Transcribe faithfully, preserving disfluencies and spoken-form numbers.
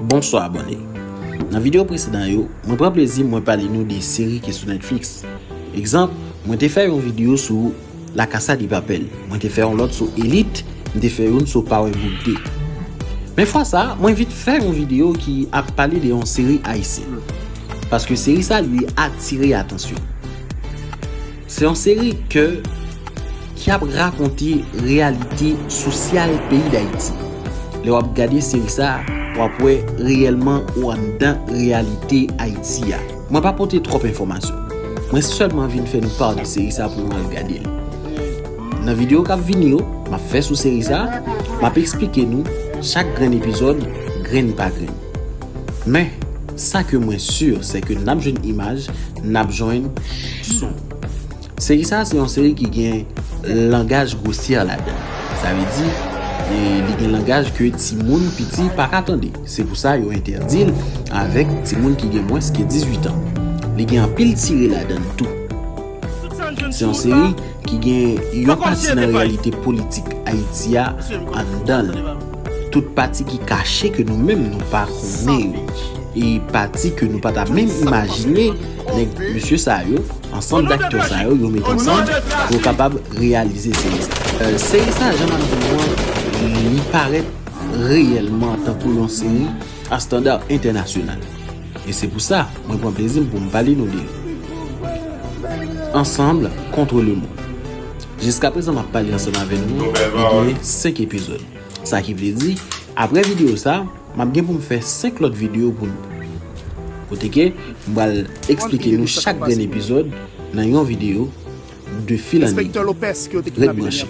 Bonswa abòne. Nan videyo presedan yo, mwen pran plezi mwen pale nou de seri ki sou Netflix. Egzanp, mwen te fè yon videyo sou La Casa de Papel. Mwen te fè yon lòt sou Elite, mwen te fè youn sou Power Book de. Men fwa sa, mwen vit fè yon videyo ki ap pale de yon seri ayisyen. Paske seri sa li atire atansyon. Se yon seri ke ki ap rakonte reyalite sosyal peyi Dayiti. Lè w ap gade seri sa, w ap wè reyèlman ou anndan reyalite Ayiti a. Mwen pa pote twòp enfòmasyon. Mwen sèlman vin fè nou pa de seri sa pou nou al gade l. Nan videyo k ap vini yo, m ap fè sou seri sa, m ap eksplike nou chak grenn epizòd, grenn pa grenn. Men, sa ke mwen si, se ke n ap jwenn imaj, n ap jwenn son. Seri sa a se yon seri ki gen langaj gwosyè ladan l. Sa vle di, e, li gen langaj ke timoun piti pa ka tande. Se pou sa yo entèdi l avèk timoun ki gen mwens ke dizuit an. Li gen anpil tire ladan l tou. Se yon seri ki gen yon pati nan reyalite politik Ayiti a anndan l. Tout pati ki kache ke nou menm nou pa konnen yo. E pati ke nou pa ta menm imajine, nèg mesye sa yo, ansanm daktè sa yo, yo met ansanm pou yo kapab reyalize seri sa. Euh, seri sa, jan m ap di nou an, li parèt reyèlman tankou yon seri a estanda entènasyonal. E se pou sa, mwen pran plezi m pou m pale nou de li. Ensemble contre le monde. Jiska prezan, m ap pale ansanm avè nou, li gen senk epizòd. Sa ki vle di, apre videyo sa, m ap gen pou m fè senk lòt videyo pou nou. Kote ke m pral eksplike nou chak grenn epizòd nan yon videyo de fil an lègye. Ret branche.